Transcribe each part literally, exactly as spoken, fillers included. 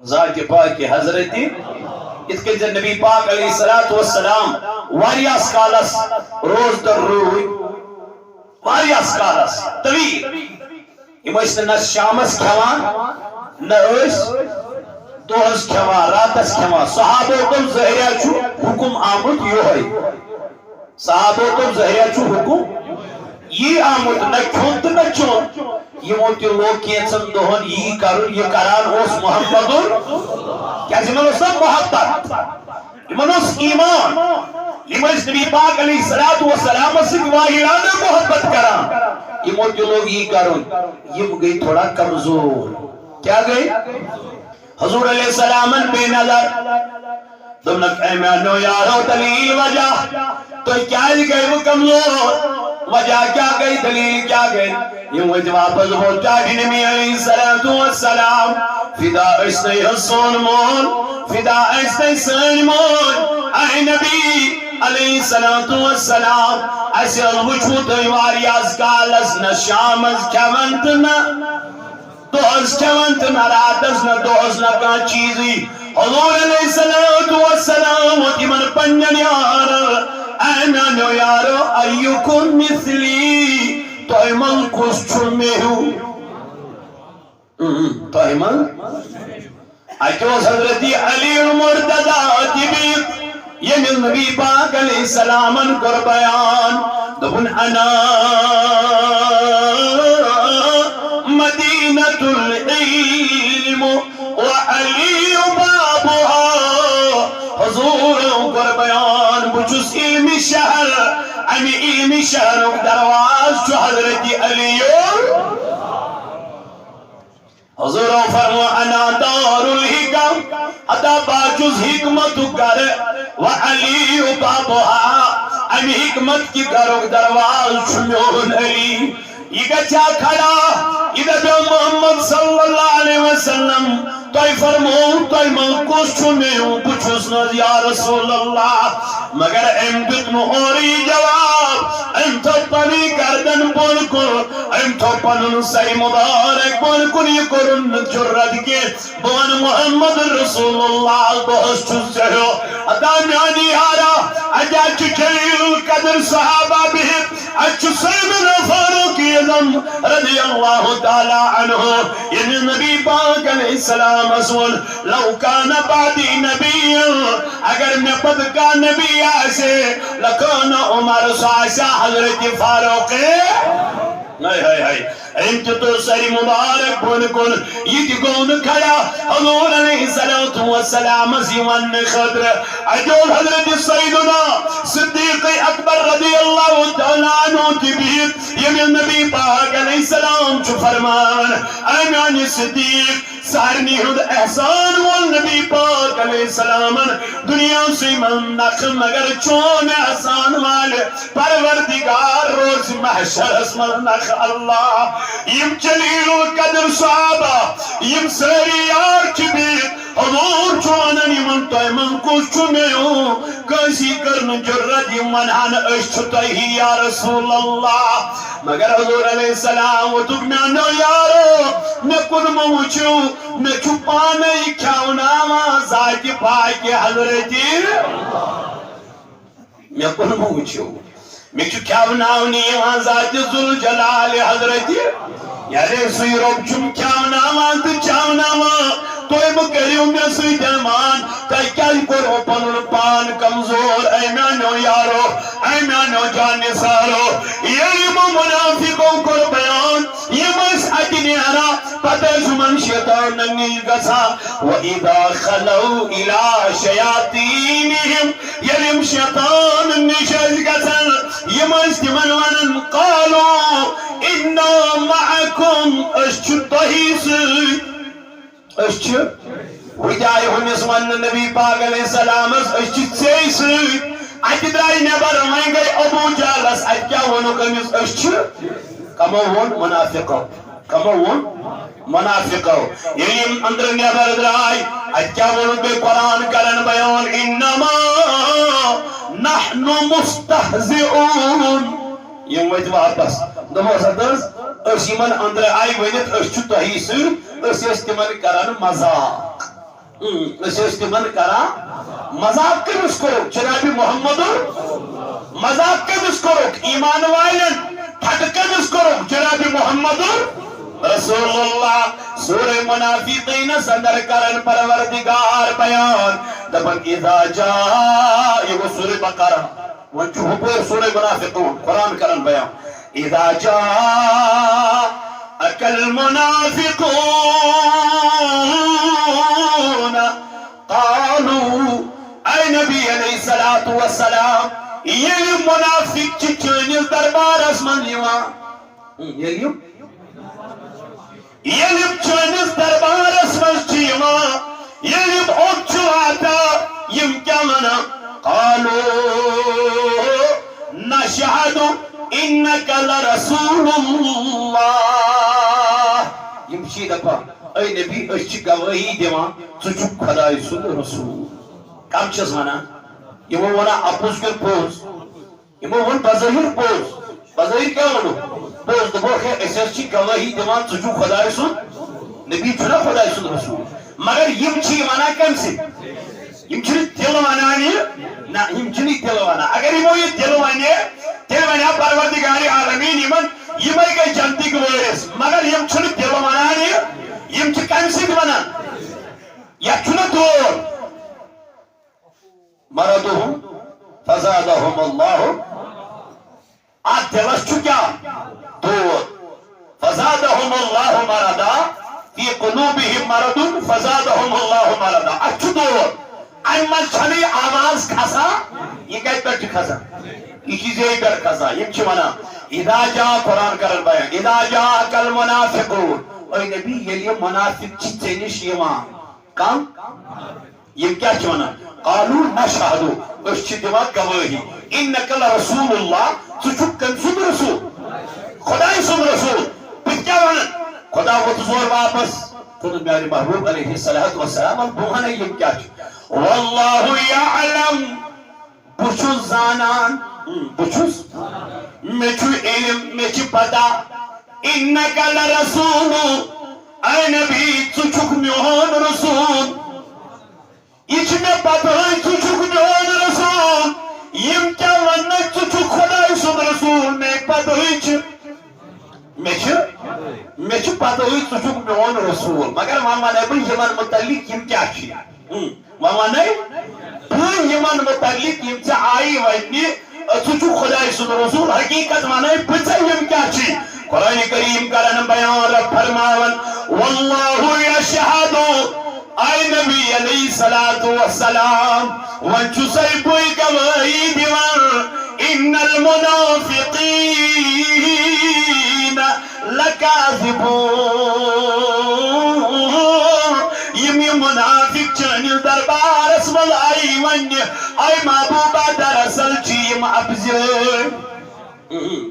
ذاتِ پاکِ حضرتِ، یِتھ کٔنۍ زَن نبی پاک علیہ الصلوۃ والسلام واریاہَس کالَس روزدر روٗدۍ، واریاہَس کالَس طویل۔ یِم ٲسۍ نہٕ نہ شامَس کھٮ۪وان، نہ ٲسۍ دۄہَس کھٮ۪وان، راتَس کھٮ۪وان۔ صحابو دوٚپ، ظٲہرہ چھُ حُکُم آمُت یِہوٚے۔ صحابو دوٚپ، ظٲہرہ چھُ حُکُم یی آمُت، نہ کھیوٚن تہٕ نہ چیوٚن۔ یِمو تہِ لوگ کینٛژن دۄہن یی کرُن، یہِ کران اوس محمد۔ کیازِ یِمن اوس نا محبت، یِمن اوس ایمان۔ یِم ٲسۍ نبی پاک علیہ الصلوۃ والسلامس سۭتۍ واہِلانہٕ محبت کران۔ یِمو تہِ لوگ یی کرُن، یِم گٔے تھوڑا کمزور۔ کیٛاہ گٔے؟ حضور علیہ السلامن بے نظر۔ دوٚپنکھ، "اے میانیو یارو، دلیل وجہ؟ تُہۍ کیازِ گٔیوٕ کمزور؟ وجہ کیٛاہ گٔے؟ دلیل کیٛاہ گٔے؟" یِم ؤتھۍ واپس، گوٚو چاٹھِ نبی علیہ الصلوۃ والسلام۔ فدا ٲسۍ تۄہہِ حظ سون مول، فدا ٲسۍ تۄہہِ سٲنۍ موج۔ اے نبی علیہ الصلوۃ والسلام، اَسہِ حظ وٕچھوٕ تُہۍ واریاہس کالس نہ شامس کھٮ۪وان تہٕ نہ دۄہس کھٮ۪وان تہٕ نہ راتس، نہ دۄہس نہ کانٛہہ چیٖزٕے۔ حضور علیہ الصلوۃ والسلام ووٚن تِمن پننٮ۪ن یارن، "اے میانیو یارو، ایکم مثلی، تۄہہِ منٛز کُس چھُ مےٚ ہیوٗ؟" اۭں، تۄہہِ منٛز؟ اَتہِ اوس حضرت علی المرتضیٰ تہِ بِہِتھ، ییٚمِس نبی پاک علیہ السلامن کوٚر بیان، دوٚپُن، "انا مدینۃ العلم و علی بابها۔" حضورن کوٚر بیان، "بہٕ چھُس علمِ شہر، اَمہِ علمِ شہرُک دروازٕ چھُ حضرت علی۔" حضورو فرمو، "انا دار الحکم، ہتا بہٕ چھُس حکمتُک گرٕ، و علی بابها، اَمہِ حکمت کہِ گرُک دروازٕ چھُ میون علی۔" یہِ گژھِ ہا کھڑا، یہِ دَپیو، "محمد صلی اللہ علیہ وسلم، تۄہہِ فرموو، تۄہہِ منٛز کُس چھُ مےٚ ہیوٗ؟ بہٕ چھُس نہٕ حظ یا رسول اللہ؟" مگر أمۍ دیُت نہٕ اورٕ یہِ جواب، أمۍ تھوٚو پنٕنۍ گردن بۄن کُن، أمۍ تھوٚو پنُن سر مبارک بۄن کُن، یہِ کوٚرُن نہٕ جُرت کینٛہہ۔ بہٕ وَنہٕ محمد رسول اللہ، بہٕ حظ چھُس ژےٚ ہیوٚو۔ ادا میٛانہِ یارا، اَتہِ حظ چھُ جلیل القدر صحابہ بِہِتھ، اَتہِ چھُ سیدنا فاروق اعظم رضی اللہ تعالیٰ عنہ، ییٚمِس نبی پاک علیہ السلامس ووٚن، "لو کان بعدی نبی"، اگر مےٚ پتہٕ کانٛہہ نبی آسہِ، لکان عمر، سُہ آسہِ ہا حضرت فاروق۔ ہاے، ہاے، ہاے۔ أمۍ تہِ تُل سر مبارک بۄن کُن، یہِ تہِ گوٚو نہٕ کھڑا حضور علیہ الصلوۃ والسلامس یہِ وننہٕ خٲطرٕ۔ اَتہِ اوس حضرت سیدنا صدیق اکبر رضی اللہ تعالیٰ عنہ تہِ بِہِتھ، ییٚمِس نبی پاک علیہ السلام چھُ فرمان، اے میانہِ صدیق، سارنٕے ہُنٛد احسان وول نبی پاک علیہ السلامن دُنیاہسٕے منٛز نکھٕ، مگر چون احسان والہِ پروردگار روزِ محشرس منٛز نکھٕ۔ اللہ، یِم جلیل القدر صحابہ، یِم سٲری یار چھِ بِہِتھ، حضور چھُ ونان، یِمن تۄہہِ منٛز کُس چھُ مےٚ ہیوٗ؟ کٲنٛسی کٔر نہٕ جُرت، یِم ونہن، "أسۍ چھِ تۄہہِ ہی یا رسول اللہ۔" مگر حضور علیہ السلام ووٚتھُکھ، "میانیو یارو، مےٚ کُن مہ وٕچھِو، مےٚ چھُ پانے کھیاوناوان ذاتِ پاکِ حضرتِ۔" مےٚ کُن مہ وٕچھِو۔ مےٚ چھُ کھیاوناونہٕ یِوان ذاتِ ذوالجلال حضرتِ۔ یعنی سُے رۄب چھُم کھیاوناوان تہٕ چاوناوان۔ تُہۍ مہٕ کٔرِو مےٚ سۭتۍ اَرمان۔ تۄہہِ کیٛازِ کوٚروٕ پنُن پان کمزور؟ اے میانیو یارو، اے میانیو جان نثارو۔ ییٚلہِ یِمو منافقو کوٚر بیان، یِم ٲسۍ اَتہِ نیران، پتہٕ ٲسۍ یِمن شیطانن نِش گژھان۔ وَإِذَا خَلَوْا إِلَىٰ شَيَاطِينِهِمْ، ییٚلہِ یِم شیطانن نِش ٲسۍ گژھان، یِم ٲسۍ تِمن ونان، "قَالُوا إِنَّا مَعَكُمْ"، أسۍ چھِ تۄہی سۭتۍ، أسۍ چھِ۔ وۄنۍ تہِ آیہِ ہُمِس وننہٕ نبی پاک علیہ السلامس، "أسۍ چھِ ژے سۭتۍ۔" اَتہِ درٛاے نٮ۪بر، وۄنۍ گٔے ابو جہلس، اَتہِ کیٛاہ ووٚنُکھ أمِس، "أسۍ چھِ"؟ کمو ووٚن؟ منافقو۔ کمو ووٚن؟ منافقو۔ ییٚلہِ یِم أنٛدرٕ نٮ۪بر درٛاے، اَتہِ کیٛاہ ووٚنُکھ بیٚیہِ؟ قرآن کرن بیان، "إِنَّمَا نَحْنُ مُسْتَهْزِئُونَ"۔ یِم ؤتھۍ واپس۔ دوٚپمَس، "ہَتہٕ حظ، أسۍ یِمن أنٛدرٕ آیہِ ؤنِتھ، أسۍ چھِ تۄہی سۭتۍ، أسۍ ٲسۍ تِمن کران مذاق۔" ہم، أسۍ ٲسۍ تِمن کران مذاق۔ کٔمِس کوٚرُکھ؟ جناب محمد۔ مذاق کٔمِس کوٚرُکھ؟ ایمان والٮ۪ن۔ ٹھٹہٕ کٔمِس کوٚرُکھ؟ جناب محمد رسول اللہ۔ سورہ منافقینس اندر کرن پروردگار بیان، دپن، اذا جاء، یہ گوٚو سورہ بقرہ۔ وۄنۍ چھُ ہُپٲرۍ سورہ منافقون، قرآن کران بیان۔ اذا جاءك المنافقون قالوا، اے نبی علیہ الصلوۃ والسلام، ییٚلہِ منافق چھِ چٲنِس دربارس منٛز یِوان، ییٚلہِ یِم ییٚلہِ یِم چٲنِس دربارس منٛز چھِ یِوان، ییٚلہِ یِم اوٚت چھِ واتان، یِم کیٛاہ وَنان؟ قالوا نشهد انك لرسول الله۔ یِم چھِ دَپان، اے نبی، أسۍ چھِ گوٲہی دِوان، ژٕ چھُکھ خۄداے سُنٛد رسول۔ کَم چھِس وَنان؟ یِمو وَنان اَپُز کِنہٕ پوٚز؟ یِمو ووٚن بظٲہِر پوٚز۔ بظٲہِر کیٛاہ ووٚنُکھ؟ پوٚز۔ دوٚپُکھ، ہے، أسۍ حظ چھِ گوٲہی دِوان، ژٕ چھُکھ خۄداے سُنٛد نبی، چھُنہ خۄداے سُنٛد رسول۔ مگر یِم چھِ یہِ وَنان کَمہِ سۭتۍ؟ یِم چھِنہٕ دِلہٕ وَنان یہِ۔ نہ، یِم چھِنہٕ یہِ دِلہٕ وَنان۔ اگر یِمو یہِ دِلہٕ وَنے، تیٚلہِ وَنہِ ہا پروردگار عالمیٖن یِمَن، یِمَے گٔے جنتٕکۍ وٲرِث۔ مگر یِم چھِنہٕ دِلہٕ وَنان یہِ۔ یِم چھِ کَمہِ سۭتۍ وَنان؟ یَتھ چھُنہ دود۔ مرضهم فزادهم الله۔ اتھ دِلس چھُ کیٛاہ؟ دود۔ فزادهم الله مرضا، في قلوبهم مرض فزادهم الله مرضا۔ اتھ چھُ دود۔ امہِ منٛز چھنہٕ یہِ آواز کھسان۔ یہِ کتہِ پٮ۪ٹھ چھِ کھسان؟ یہِ چھِ زیٚیہِ پٮ۪ٹھ کھسان۔ یِم چھِ ونان، اذا جاء، قرآن کرن بیان، اذا جاءك المنافقون۔ اے نبی، ییٚلہِ یہِ منافق چھِ ژےٚ نِش یِوان، کم؟ یِم کیٛاہ چھِ وَنان؟ قالوا نشهد، أسۍ چھِ دِوان گوٲہی، انك لرسول الله، ژٕ چھُکھ کٔمۍ سُنٛد رسول؟ خۄداے سُنٛد رسول۔ بہٕ تہِ کیٛاہ وَنان؟ خۄدا ووٚتھُس اورٕ واپس، تہٕ میٛانہِ محبوب علیہ الصلوۃ والسلام، بہٕ وَنَے یِم کیٛاہ چھِ۔ والله يعلم، بہٕ چھُس زانان، بہٕ چھُس، مےٚ چھُ علم، مےٚ چھِ پتہ، انك لرسول، اے نبی، ژٕ چھُکھ میون رسول۔ یہِ چھِ مےٚ پتہٕے، ژٕ چھُکھ میون رسول۔ یِم کیٛاہ وَننَے، ژٕ چھُکھ خۄداے سُنٛد رسول، مےٚ پتہٕے چھِ۔ مےٚ چھِ، مےٚ چھِ پتہٕے ژٕ چھُکھ میون رسول۔ مگر وۄنۍ وَنَے بہٕ یِمَن مُتعلِق یِم کیٛاہ چھِ۔ ہُم، وۄنۍ وَنَے بہٕ یِمَن مُتعلِق یِم ژےٚ آیی وَننہِ، ژٕ چھُکھ خۄداے سُنٛد رسول۔ حقیٖقت وَنَے بہٕ ژےٚ یِم کیٛاہ چھِ۔ قرآن کریم کرن بیان، رب فرماون، والله يشهد، اے نبی علیہ الصلوۃ والسلام، وۄنۍ چھُسے بٕے گوٲہی دِوان، ان المنافقین لکاذبون۔ یِم یِم منافق چٲنِس دربارس منٛز آیی وننہِ، اے محبوبہ، دراصل چھِ یِم اپزٲرۍ۔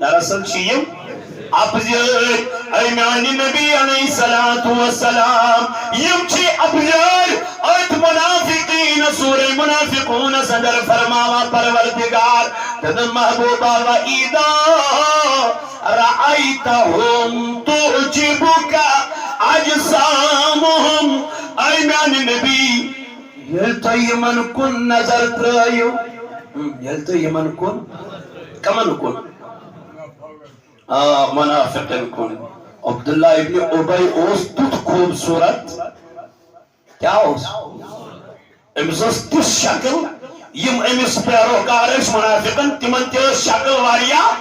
دراصل چھِ یِم اپزٲرۍ۔ اے میانہِ نبی علیہ الصلوۃ والسلام، یِم چھِ اپزٲرۍ۔ أتھۍ منافقین، سورہ منافقونس اندر فرماوان پروردگار، تہٕ محبوبہ، وَإِذَا رَأَيْتَهُمْ تُعْجِبُكَ أَجْسَامُهُمْ۔ اے میانہِ نبی، ییٚلہِ تُہۍ یِمن کُن نظر ترٲیِو، ییٚلہِ تُہۍ یِمن کُن، کمن کُن؟ آ، منافقن کُن۔ عبداللہ ابن ابی اوس تیُتھ خوٗبصوٗرت۔ کیٛاہ اوس؟ أمِس ٲس تِژھ شکل، یِم أمِس پیروکار ٲسۍ منافقن، تِمن تہِ ٲس شکل واریاہ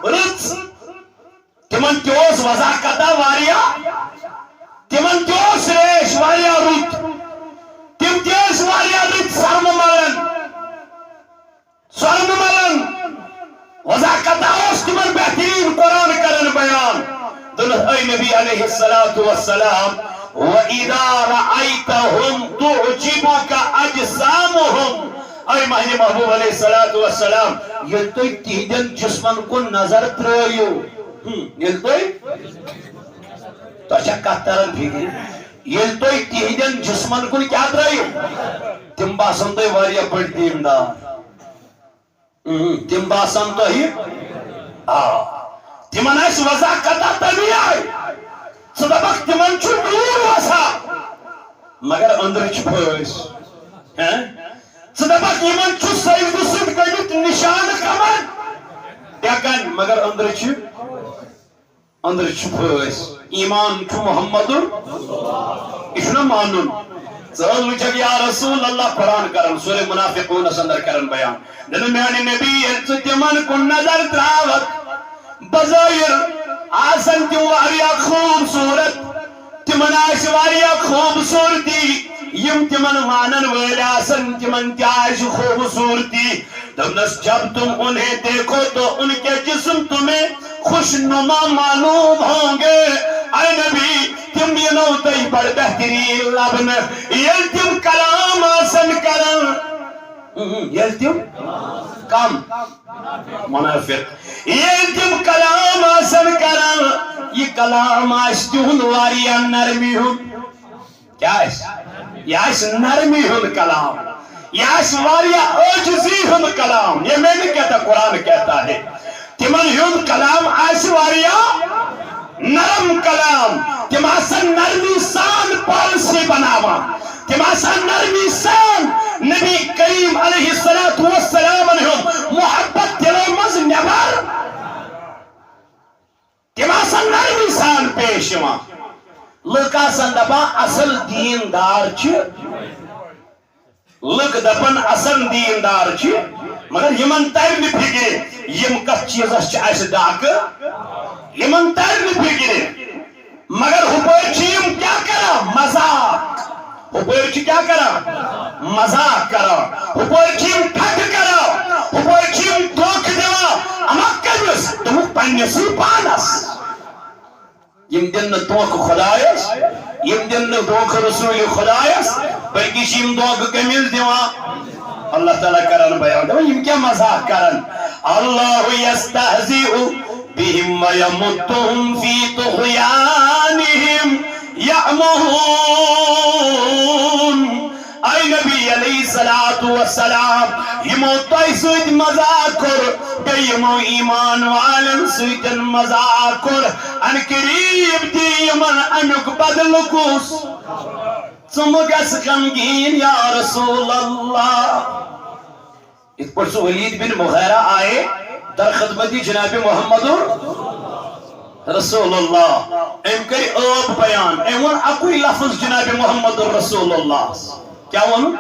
رٕژ۔ تِمن تہِ اوس وضاحت واریاہ، تِمن تہِ اوس ریش واریاہ رُت، تِم تہِ ٲسۍ واریاہ رٕتۍ سرمہٕ ملن، سرمہٕ ملن۔ وضاحت اوس تِمن بہتریٖن۔ قرآن کرن بیان، دوٚپنس، اے نبی علیہ الصلوۃ والسلام، وَإِذَا رَأَيْتَهُمْ تُعْجِبُكَ أَجْسَامُهُمْ۔ اے میانہِ محبوب علیہ الصلوۃ والسلام، ییٚلہِ تُہۍ تِہنٛدٮ۪ن جسمن کُن نظر ترٲیِو، ہم، ییٚلہِ تُہۍ، تۄہہِ چھا کتھ تران فکرِ؟ ییٚلہِ تُہۍ تِہنٛدٮ۪ن جسمن کُن کیٛاہ ترٲیِو، تِم باسن تۄہہِ واریاہ بٔڑۍ دیٖندار۔ اۭں، تِم باسن تۄہہِ، آ، تِمن آسہِ وضاحت تَمی آیہِ۔ ژٕ دَپکھ، تِمن چھُ نوٗر وسان۔ مگر أنٛدرٕ چھِ پھٲسۍ۔ ہہ؟ ژٕ دَپَکھ، یِمَن چھُ سجدٕ سۭتۍ گٔمٕتۍ نِشانہٕ کمَن؟ ڈٮ۪کَن، مگر أنٛدرٕ چھِ، أنٛدرٕ چھِ پھٲسۍ۔ ایمان چھُ محمدُن، یہِ چھُنہ مانُن۔ ژٕ حظ وٕچھَکھ یا رسول اللہ قرآن کران، سورہ منافقونس اندر کران بیان۔ دَپان، میانہِ نبی، ییٚلہِ ژٕ تِمن کُن نظر تراوکھ، بظٲہِر آسن تِم واریاہ خوٗبصوٗرت، تِمن آسہِ واریاہ خوٗبصوٗرتی، یِم تِمن مانن وٲلۍ آسن، تِمن تہِ آسہِ خوٗبصوٗرتی۔ دوٚپنس، "جب تم انہیں دیکھو تو ان کے جسم تمہیں خوش نما معلوم ہوں گے۔" اے نبی، تِم یِنو تۄہہِ بڑٕ بہتریٖن لبنہٕ، ییٚلہِ تِم کلام آسن کران۔ ییٚلہِ تِم کم؟ منافق۔ ییٚلہِ تِم کلام آسن کران، یہِ کلام آسہِ تِہُنٛد واریاہ نرمی ہُنٛد۔ کیٛاہ آسہِ؟ یہِ آسہِ نرمی ہُنٛد کلام۔ یہِ آسہِ واریاہ عٲجزی ہُنٛد کلام۔ یہ میں نے کہتا، قرآن کہتا ہے۔ تِمن ہُنٛد کلام آسہِ واریاہ نرم کلام، تِم آسن نرمی سان پالیسی بناوان، تِم آسن نرمی سان نبی کریم علیہ الصلوۃ والسلامن ہُنٛد محبت دِلو منٛز نٮ۪بر۔ تِم آسن نرمی سان پیش یِوان۔ لُکھ آسن دپان، اصل دیندار چھِ لُکھ دپان اصل دیندار چھِ، مگر یِمن ترِ نہٕ فکرِ، یِم کتھ چیزس چھِ اسہِ ڈاکہٕ، یِمن ترِ نہٕ فکرِ۔ مگر ہُپٲرۍ چھِ یِم کیٛاہ کران؟ مذاق۔ ہُپٲرۍ چھِ کیٛاہ کران؟ مذاق کران۔ ہُپٲرۍ چھِ یِم ٹھٹھٕ کران۔ ہُپٲرۍ چھِ یِم دھوکہٕ دِوان۔ اما کٔمِس؟ دوٚپُکھ، پننِسٕے پانس۔ یِم دِن نہٕ دھوکہٕ خۄدایَس، یِم دِن نہٕ دھوکہٕ رسول خۄدایَس، بلکہِ چھِ یِم دھوکہٕ کٔمِس دِوان؟ اللہ تعالیٰ کرن بیان، دَپان، یِم کیٛاہ مذاق کرن؟ اللہ یستہزئ بہم ویمدہم فی طغیانہم یعمہون۔ اے نبی علیہ الصلوۃ والسلام، یِمو تۄہہِ سۭتۍ مذاق کوٚر، بیٚیہِ یِمو ایمان والٮ۪ن سۭتۍ مذاق کوٚر، ان قریب دی یِمن امیُک بدلہٕ کُس؟ ژٕ مہٕ گژھ غمگیٖن یا رسول اللہ۔ یِتھ پٲٹھۍ سُہ ولید بن مغیرہ آیے در خدمت جناب محمد رسول اللہ، أمۍ کٔرۍ ٲب بیان، أمۍ ووٚن اَکُے لفظ جناب محمد رسول اللہ۔ کیٛاہ ووٚنُن؟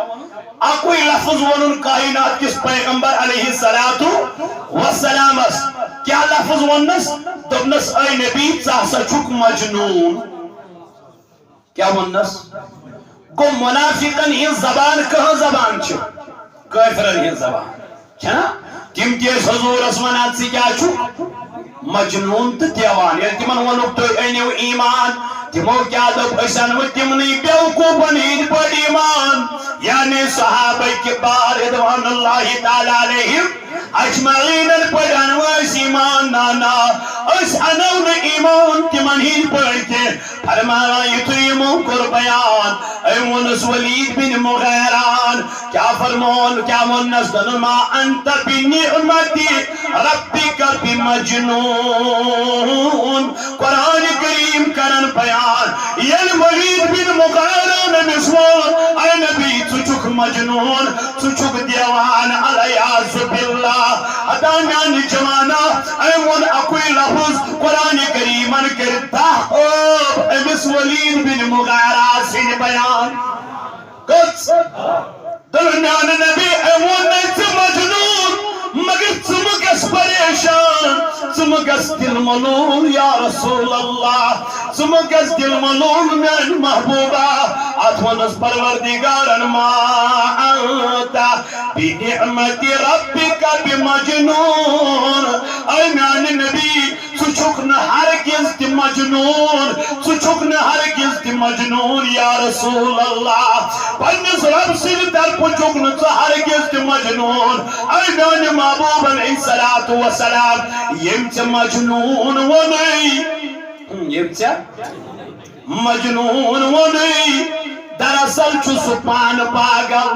اَکُے لفظ ووٚنُن کائنات کِس پیغمبر علیہ الصلوۃ والسلامس۔ کیٛاہ لفظ ووٚننس؟ دوٚپنس، اے نبی، ژٕ ہسا چھُکھ مجنون۔ کیٛاہ ووٚننس؟ گوٚو، منافقن ہٕنٛز زبان کٕہٕنٛز زبان چھِ؟ کٲفرن ہٕنٛز زبان چھنا؟ تِم تہِ ٲسۍ حضوٗرس ونان، "ژٕ کیٛاہ چھُکھ؟ مجنون تہٕ دیوان۔" ییٚلہِ تِمن ووٚنُکھ، "تُہۍ أنِو ایمان"، تِمو کیٛاہ دوٚپ؟ "أسۍ اَنوٕ تِمنٕے بیوقوٗفن ہٕنٛدۍ پٲٹھۍ ایمان۔" یعنی صحابہ کبار رضوان اللہ تعالیٰ علیہم اجمعینن پٲٹھۍ انو أسۍ ایمان؟ نہ، نہ، أسۍ انو نہٕ ایمان تِمن ہٕنٛدۍ پٲٹھۍ کینٛہہ۔ فرماوان یُتھُے یِمو کوٚر بیان، أمۍ ووٚنُس ولید بن مغیران، کیٛاہ فرمون، کیٛاہ ووٚننس؟ دوٚپُن، "ما انت بنعمت ربک بمجنون۔" قرآن کریم کرن بیان، ییٚلہِ ولید بن مغیران أمِس ووٚن، اے نبی، ژٕ چھُکھ مجنون، ژٕ چھُکھ دیوان، العیاذ باللہ۔ ہتا میانہِ جوانا، أمۍ ووٚن اَکُے لفظ، قرآن کریمن کٔرۍ دَہ ٲب أمِس ولید بن مغیرہ سٕنٛدۍ بیان۔ کٔژ؟ دوٚپُن، میانہِ نبی، أمۍ ووٚن نَے ژٕ مجنون، مگر ژٕ مہٕ گژھ پریشان، ژٕ مہٕ گژھ دِل ملوٗل یا رسول اللہ۔ ژٕ مہٕ گژھ دِل ملوٗل میانہِ محبوبہ۔ اتھ ووٚنُس پروردگارن، "ما انت بنعمت ربک بمجنون۔" اے میانہِ نبی، ژٕ چھُکھ نہٕ ہرگز تہِ مجنون، ژٕ چھُکھ نہٕ ہرگز تہِ مجنون یا رسول اللہ۔ پننِس رب سٕنٛدِ طرفہٕ چھُکھ نہٕ ژٕ ہرگز تہِ مجنون۔ اے میانہِ محبوب علیہ الصلوۃ والسلام، ییٚمۍ ژےٚ مجنون ووٚنُے، ییٚمۍ ژےٚ مجنون ووٚنُے، دراصل چھُ سُہ پانہٕ پاگل،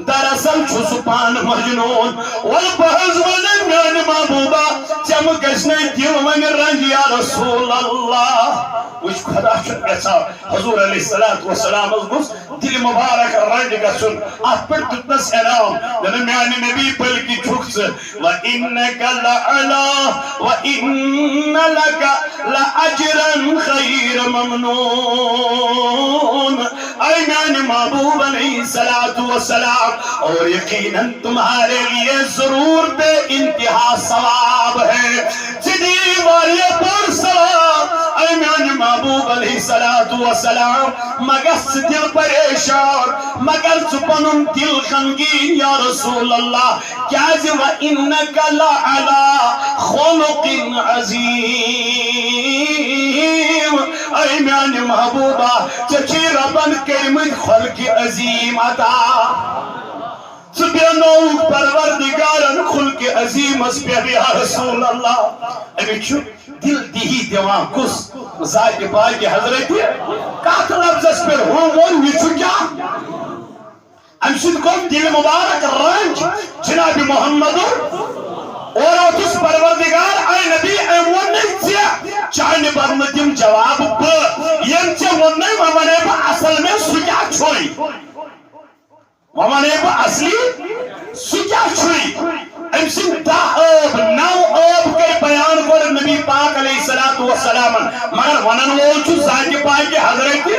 دراصل چھُ سُہ پانہٕ مجنون۔ وَلہٕ بہٕ حظ وَنہٕ میانہِ محبوبہ، ژےٚ مہٕ گژھِ نَے دِل وۄنۍ رنج یا رسول اللہ۔ وٕچھ، خدا چھُنہٕ یژھان۔ حضور علیہ الصلوۃ والسلامس گوٚژھ دِلہِ مُبارک رنج گژھُن۔ اتھ پٮ۪ٹھ دیُتنس انعام، دوٚپُن، میانہِ نبی، بلکہِ چھُکھ ژٕ، وَإِنَّكَ لَعَلَىٰ وَإِنَّ لَكَ لَأَجْرًا غَيْرَ مَمْنُونٍ۔ اے میانہِ محبوب علیہ الصلوۃ والسلام، اور یقیناً تمہارے لیے ضرور بے انتہا ثواب ہے۔ ژےٚ دِیی واریاہ بوٚڑ ثواب۔ اے میانہِ محبوب علیہ الصلوۃ والسلام، مہ گژھ ژٕ دِل پریشان، مہ کر ژٕ پنُن دِل غمگیٖن یا رسول اللہ، کیازِ وَإِنَّكَ لَعَلَىٰ خُلُقٍ عَظِيمٍ۔ اے میانہِ محبوبہ، ژےٚ چھے رۄبن کٔرمٕتۍ خلقِ عظیم عطا۔ ژٕ بیٚہنووُکھ پروردگارن خلقِ عظیمس پٮ۪ٹھ یا رسول اللہ۔ أمِس چھُ دِل دِہی دِوان کُس؟ ذاتِ پاکِ حضرتِ۔ کتھ لفظس پٮ۪ٹھ ہُم ووٚن، یہِ چھُ کیٛاہ؟ امہِ سۭتۍ گوٚو دِلہِ مُبارک رنج۔ جناب محمد اورٕ ووتُس پروردگار، اے نبی، أمۍ ووٚن نہٕ ژےٚ، چانہِ بدلہٕ دِم جواب بہٕ۔ ییٚمۍ ژےٚ ووٚن نَے، وۄنۍ ونے بہٕ اصل مےٚ سُہ کیٛاہ چھُے۔ وۄنۍ ونے بہٕ اصلی، سُہ کیٛاہ چھُے؟ أمۍ سٕنٛدۍ دَہ ٲب، نَو ٲب کٔرۍ بیان گۄڈٕ نبی پاک علیہ الصلوۃ والسلامن، مگر وَنن وول چھُ ذاتِ پاکِ حضرتِ۔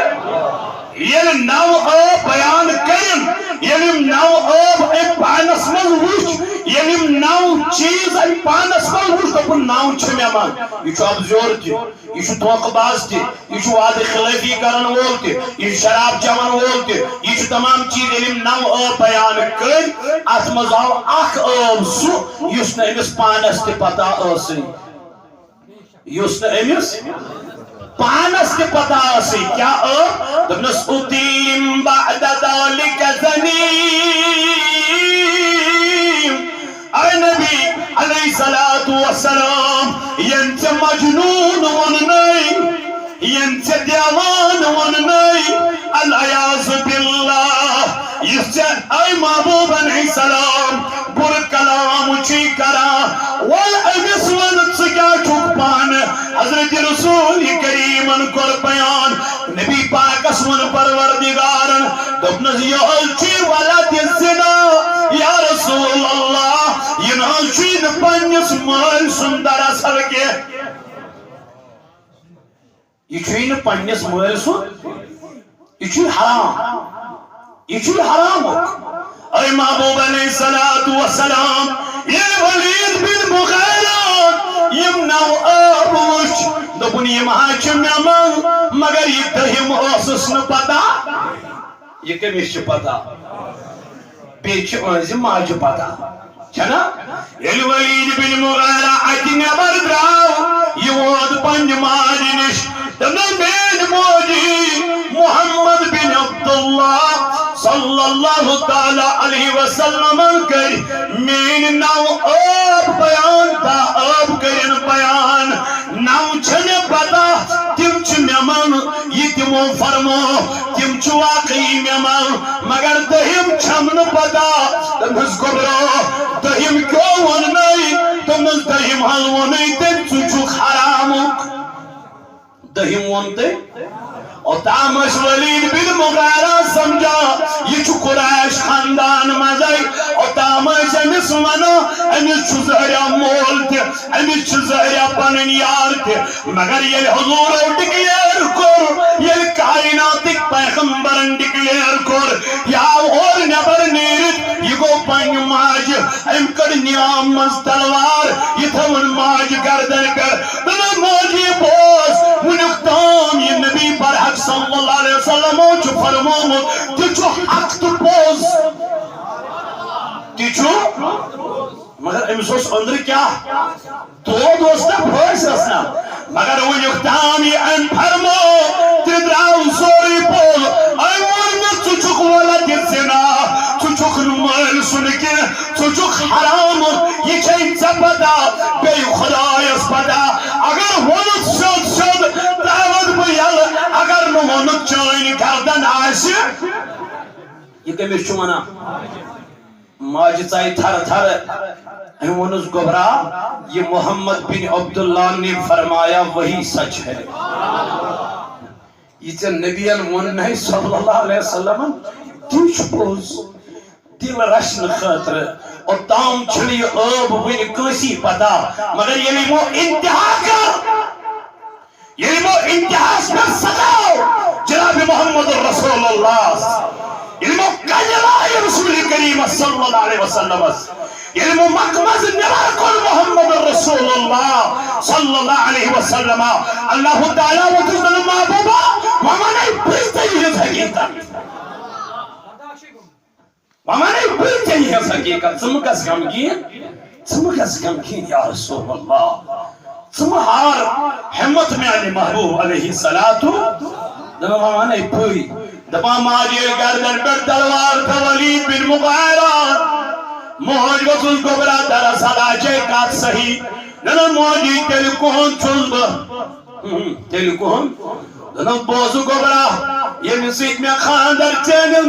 ییٚلہِ نَو ٲب بیان کٔرِن، ییٚلہِ یِم نَو ٲب أمۍ پانس منٛز وٕچھ، ییٚلہِ یِم نَو چیٖز أمۍ پانس منٛز وٕچھ، دوٚپُن، نَو چھِ مےٚ منٛز۔ یہِ چھُ ابزیور تہِ، یہِ چھُ دھوکہٕ باز تہِ، یہِ چھُ وعدٕ خلٲفی کرن وول تہِ، یہِ چھُ شراب چٮ۪ون وول تہِ، یہِ چھُ تمام چیٖز۔ ییٚلہِ یِم نَو ٲب بیان کٔرۍ، اتھ منٛز آو اکھ ٲب سُہ، یُس نہٕ أمِس پانس تہِ پتہ ٲسٕے، یُس نہٕ أمِس پانس تہِ پتہ ٲسٕے۔ کیٛاہ ٲب؟ دوٚپنس، "أُطِلِّمْ بَعْدَ ذَٰلِكَ زَنِيمٍ۔" اے نبی علیہ الصلوۃ والسلام، ییٚمۍ ژےٚ مجنون ووٚننَے، ییٚمۍ ژےٚ دیوانہٕ ووٚننَے، العیاذ باللہ، یُس ژےٚ، اے محبوب علیہ السلام، بُرٕ کلام چھُے کران، وَل أمِس وَن، ژٕ کیٛاہ چھُکھ پانہٕ؟ حضرت رسول کریمن کوٚر بیان، نبی پاکس ووٚن پروردگارن، دوٚپنس، "یہِ حظ چھُے ولد زنا، یا رسول اللہ، یہِ نہ حظ چھُے نہٕ پننِس مٲلۍ سُنٛد دراصل کینٛہہ، یہِ چھُے نہٕ پننِس مٲلۍ سُنٛد، یہِ چھُے حرام۔" یہِ چھُ حرامُک۔ اے محبوب علیہ الصلوۃ والسلام، ییٚلہِ ولید بن مغیرہ یِم نَو ٲب وٕچھ، دوٚپُن، "یِم ہا چھِ مےٚ منٛز، مگر یہِ دٔہِم ٲسٕس نہٕ پتہ۔ یہِ کٔمِس چھِ پتہ؟ بیٚیہِ چھِ أہنٛزِ ماجہِ پتہ۔" چھنا؟ ییٚلہِ ولید بن مغیرہ اتہِ نٮ۪بر درٛاو، یہِ ووت پننہِ ماجہِ نِش۔ دوٚپنَس، "میٲنۍ موجی، محمد بن عبداللہ صلی اللہ تعالیٰ علیہ وسلمن کٔرۍ میٲنۍ نَو ٲب بیان، دَہ ٲب کٔرِن بیان۔ نَو چھِ مےٚ پتہ، تِم چھِ مےٚ منٛز، یہِ تِمو فرمو، تِم چھِ واقعی مےٚ منٛز، مگر دٔہِم چھَم نہٕ پتہ۔" دوٚپنَس، "گوٚبرو، دٔہِم کیوں ووٚننَے؟" دوٚپنَس، "دٔہِم حظ ووٚنُے تٔمۍ، ژٕ چھُکھ حرامُک۔" دٔہِم ووٚن تٔمۍ۔ اوٚتام ٲسۍ ولید بن مغیرہ سمجھان، یہِ چھُ قریش خاندان منٛزٕے۔ اوٚتام ٲسۍ أمِس وَنان، أمِس چھُ ظٲہرہ مول تہِ، أمِس چھِ ظٲہرہ پنٕنۍ یار تہِ۔ مگر ییٚلہِ حضورو declare کوٚر، ییٚلہِ کائناتٕکۍ پیغمبرن declare کوٚر، یہِ آو اورٕ نٮ۪بر نیٖرِتھ، یہِ گوٚو پننہِ ماجہِ، أمۍ کٔڑ نیام منٛز تلوار، یہِ تھٲوٕن ماجہِ گردنہِ پٮ۪ٹھ۔ دوٚپُن، "موجی بوز، وُنیُک تام یہِ نبی برحق صلی اللہ علیہ وسلمو چھُ فرمومُت، تہِ چھُ حق تہٕ پوٚز۔ تہِ چھُ۔" مگر أمِس اوس أنٛدرٕ کیٛاہ؟ دود اوس نا، پھٲسۍ ٲس نا۔ مگر وُنیُک تام یہِ أمۍ فرمو، تہِ درٛاو سورُے پوٚز۔ أمۍ ووٚن نہٕ، "ژٕ چھُکھ ولد زنا، ژٕ چھُکھ نہٕ مٲلۍ سُنٛد کینٛہہ، ژٕ چھُکھ حرامُک، یہِ چھے ژےٚ پتہ، بیٚیہِ خۄدایَس پتہ۔ اگر ووٚنُتھ سیوٚد سیوٚد، ترٛاوَتھ بہٕ یَلہٕ، اگر نہٕ ووٚنُکھ، چٲنۍ گردن آسہِ۔ یہِ کٔمِس چھُ وَنان؟ ماجہِ ژایہِ تھرٕ تھرٕ۔ أمۍ ووٚنُس، گوٚبرا، یہِ محمد بن عبداللہ نے فرمایا وہی سچ ہے۔ یہِ ژےٚ نبیَن ووٚن نَے صلی اللہ علیہ وسلمن، تی چھُ پوٚز۔ دِل رچھنہٕ خٲطرٕ۔ اوٚتام چھُنہٕ یہِ عٲب وٕنہِ کٲنٛسی پتہ، مگر ییٚلہِ یِمو انتہا کٔر، ییٚلہِ یِمو انتہاہَس پٮ۪ٹھ ستٲو جناب محمد رسول اللہ، ییٚلہِ یِمو کَنہِ لایہِ رسول کریٖمَس صلی اللہ علیہ وسلمَس، ییٚلہِ یِمو مکہٕ منٛز نٮ۪بر کوٚر محمد رسول اللہ صلی اللہ علیہ وسلم، اللہ تعالیٰ ووٚتھُس دوٚپُن، محبوبہ، وۄنۍ وَنے بٕے ژےٚ یِہٕنٛز حقیٖقت۔ وۄنۍ وَنے بٕے ژےٚ یِہٕنٛز حقیٖقت، ژٕ مہٕ گژھ غمگیٖن، ژٕ مہٕ گژھ غمگیٖن یا رسول اللہ، ژٕ مہٕ ہار ہمت میانہِ محبوب علیہ الصلوۃ۔ دَپان وۄنۍ وَنے بٕے، دَپان ماجہِ ییٚلہِ گردن پٮ۪ٹھ تلوار تھٲو ولید بن مغیرہ، موج ؤژھٕس گوٚبرا، دراصل آسہِ کتھ صحیح۔ دَپان موجی تیٚلہِ کُہُنٛد چھُس بہٕ؟ ہم، تیٚلہِ کُہُنٛد؟ دَپان بوزُن گوٚبرا، ییٚمہِ سۭتۍ مےٚ خانٛدر چٲنِس